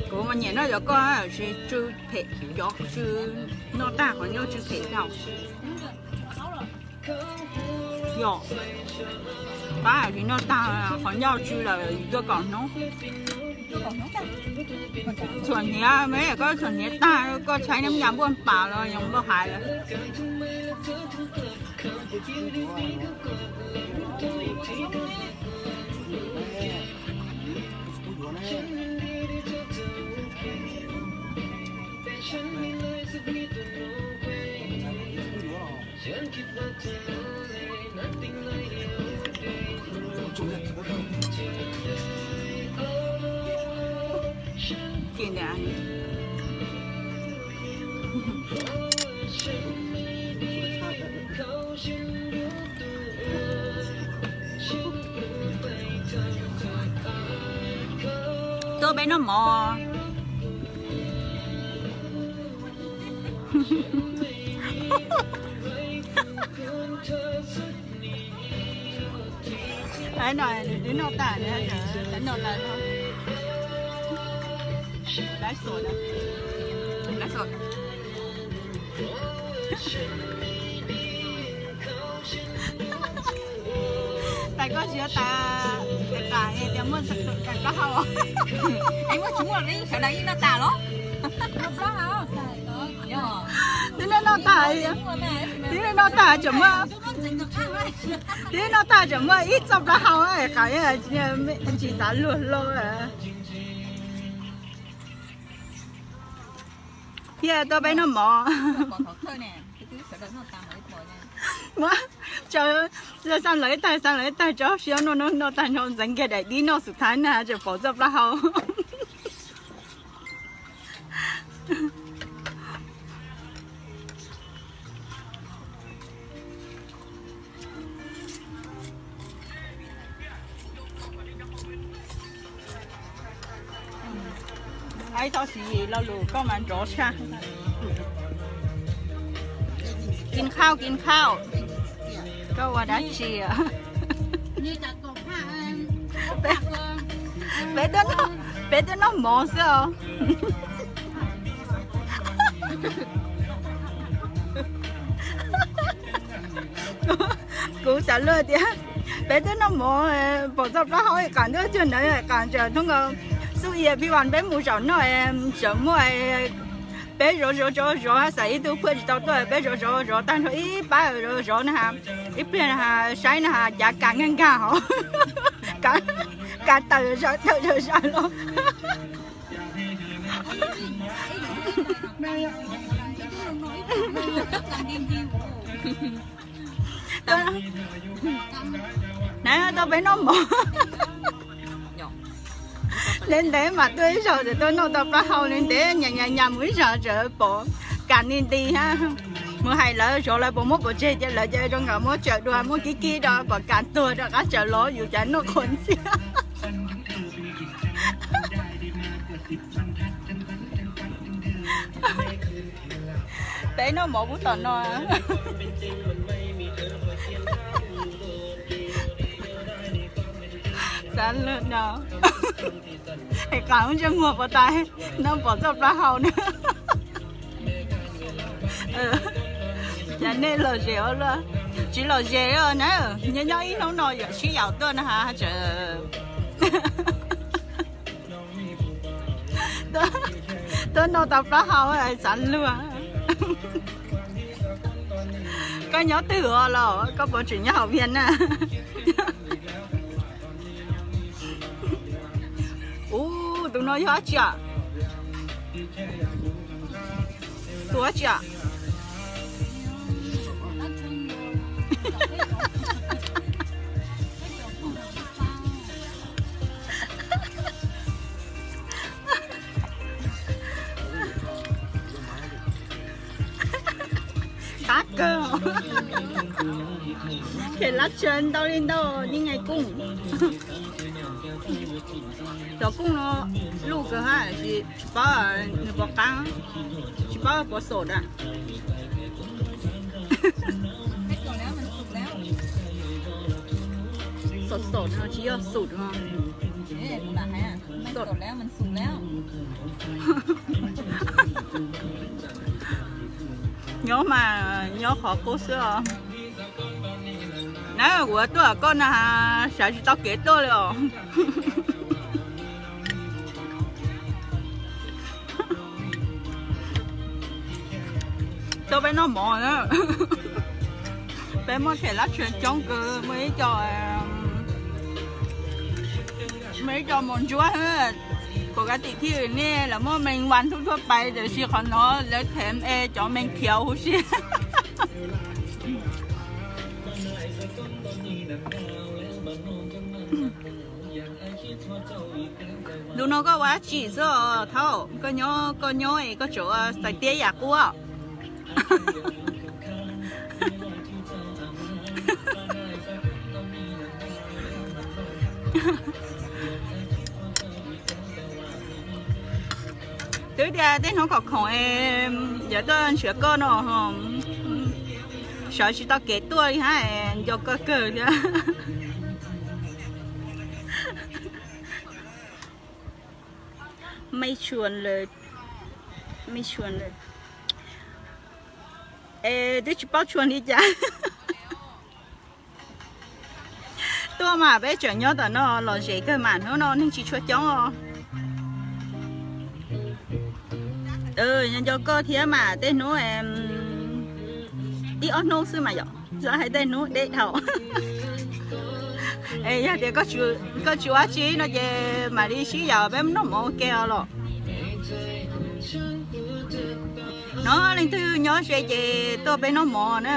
Kuv mas nyiam noj cov koj, tsis tsw phem, cov tsw noj tag qhov ncauj tsw phem dhau. Yog, pab tsis noj tag qhov ncauj tsw lawm tuaj kaum hnub. Txhuam hniav, koj txhuam hniav tag koj tshaib nab ya npuaj pas los yog npauj hais lawm. Tuaj peb noj mov. Ai no, nws twb noj tag, nws noj tag no. Lab xom, lab xom. Tais koj tsis yog tais, tais qas es tias muaj tais plaub hau. Es muaj tsis muaj li sawv daws yeej noj tas los? Twb noj tag, twb noj tag tseem muaj, twb noj tag tseem muaj ib txoj plaub hau, qas tsis xav luag hlo. Thiab tuaj peb noj mov. Muab, xa lawv ib tag, xa lawv ib tag, tso siab noj noj noj tag nrho ntxeev kiag daim dib noj xus thaiv na tseem pom txoj plaub hau. Aib txhob siv lo lus koj mas nrov tshaj. Kis khauj, kis khauj. Koj ua dab tsi? Peb twb noj mov xwb os. Kuv xav luag tias peb twb noj mov, pom txoj plaub hau ib qas ntuj cuag ntawd, qas tseem thoob nkaus xub ia pib vas peb mus zaum noj, tseem muaj peb zov zov zov zov, xav ib tug phuaj tsis tau tuaj, peb zov zov zov tag nrho ib pab zov zov na has, ib pliag na has saib na has cav kas nkag nkag hauv, kas tawm zom zaws los. Na, tuaj peb noj mov. Ntev ntev mas tuaj ib zaug txawm tuaj noj tau plaub hau, ntev ntev nyas nyas nyas mus ib zaug txawm pom kas nti nti hab. Mus hais lawv zov lawv puas muab pov tseg, ces lawv ces zoo nkaus muab tsawm dua, muab kib kib rau kom kas tuag rov qab tsawm los yus cas noj qhuav ntxiag. Peb noj mov pub tom no. Xav lwm no. Es qas ub ntsej muag puas tas, noj pom txoj plaub hau na. Cas nej lom zem ua luaj, tsis lom zem na, nyob nyob ib hnub no yawm sib yaum tuaj na has tseem tuaj noj tau plaub hau xav luag. Koj nyob twg ua los koj puas tseem nyob hauv Vias na? Ub, tus no yog dab tsi? Tus dab tsi? Qab kawg. Khem lab tshee ntau li ntau, yeej nqaij kooj. Cov kooj no luj kawg hab, tsis paub nws puas qab, tsis paub puas xom na. Xom no tsis yog xum no. Xom. Nyob mas nyob qhov qub xwb os. Na kuv tuaj koj na, xav tsis tau kev tuaj li os. Tuaj peb noj mov na. Peb muaj them lab tshee coob kawg, muaj ib co, muaj ib co mos ntsuab. Kuv kav tim thib nej lawv muaj mees vas thuj thuaj pais, tiam sis qhov no lawv them es cov mees khiav huv si. Ntu no koj ua dab tsi xwb os Thaub? Koj nyob, koj nyob es koj tseem ua xais tiab yam qub. Twb tias tej hnub khoom khoom es yuav tuaj nrhiav koj no, xav tsis tau kev tuaj li hab, nco koj kawg thiab. Mej tshua lawm, mej tshua lawm. Es twb tsis paub tshua li cas. Tuaj mas peb tseem nyob tom no lom zem kawg mas, hnub no neeg tsis tshua coob os. Nco koj thiab mas tej hnub, ib ob hnub xwb mas yom, txhob hais tej hnub deb dhau. Es yog tias koj tsis ua dab tsi no ces mam li sib yaum peb noj mov ua ke os los. No leej twg nyob ze ces tuaj peb noj mov na.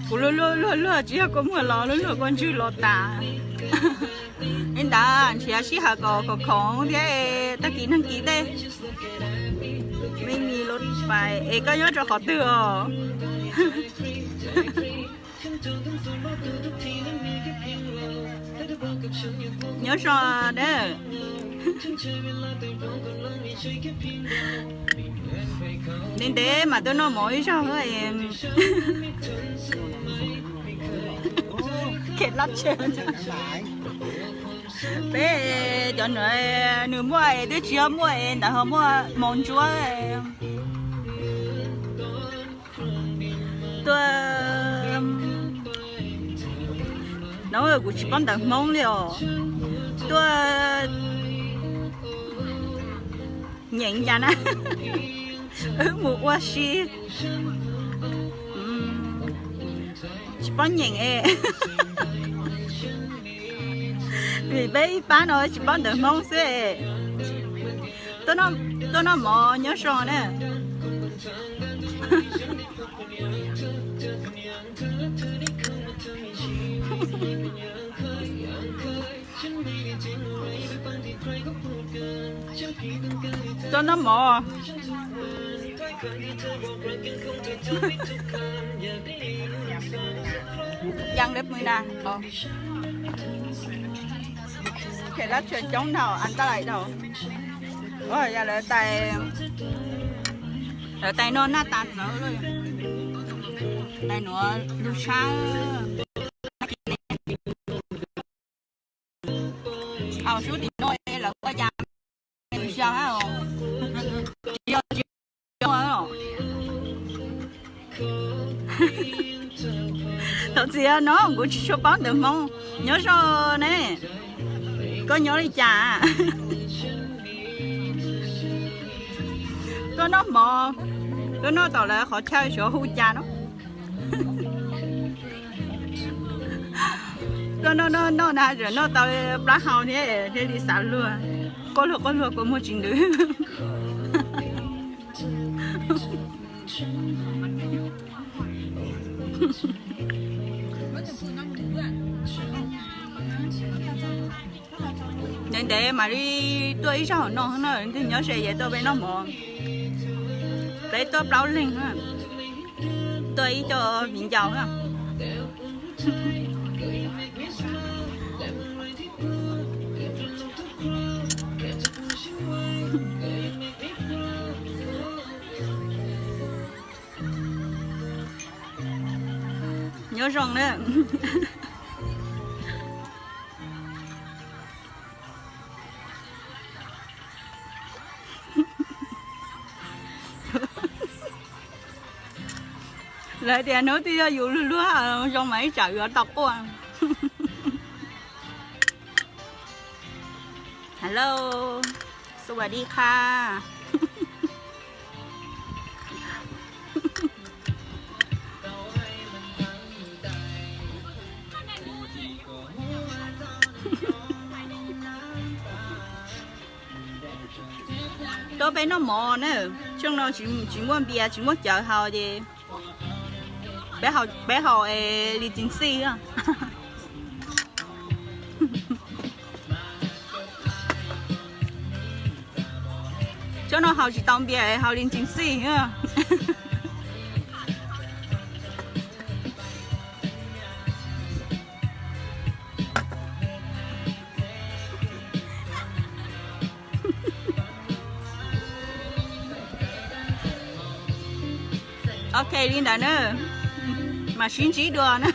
Kuv luag luag luag luag tsis yog kua muag los, luag luag kua ntswg los tas. Li ntawd nrhiav sij hawm kom khoom khoom thiab, tag kis nag kis tej. Mej mis lub pais es koj nyob rau qhov twg os? Nyob zoo na. Ntev ntev mas tuaj noj mov ib zaug. Khe lab tshee. Peb cov nws, nws muaj es twb tsis yog muaj es ntawd ho muaj mos ntsuab. Tuaj, no kuv tsis paub ntawv Hmoob li os. Tuaj nyeem cas na, wb mus ua si. Tsis paub nyeem es, vim peb ib pab no tsis paub ntawv Hmoob xwb es. Tuaj noj mov nyob zoo na. Tuaj noj mov. Yam li pw na, khe lab tshee coob dhau, an ta lais dhau. Yog lawv tais, lawv tais no naj tas ntxawv, tais nuav lug sab. Au, sub tim no lawv ua cas, tsis yog, tsis yog. Thov txim no kuv tsis tshua paub ntawv Hmoob. Nyob zoo ne, koj nyob li cas? Tuaj noj mov, tuaj noj tom lawv qhov chaw xyov hu cas no. Tuaj noj noj noj na, tseem noj tau plab hau thiab thiaj li xav luag. Quaj luag quaj luag kua muag tsis ntws. Ntev ntev mam li tuaj ib zaug no na, nyob ze es tuaj peb noj mov. Peb tuaj plaub leeg, tuaj ib co viv ncaus na. Nyob zoo na. Lawv tias hnub twg yog yus luag luag zoo mas ib tsam yuav tau quaj. Hello, สวัสดีค่ะ. Tuaj peb noj mov na, xyoo no tsis muaj npias tsis muaj cawv haus ces peb haus li txiv xij. Xyoo no haus tsis tau npias, haus li txiv xij. Ok li ntawd na, mam sib ntsib dua na.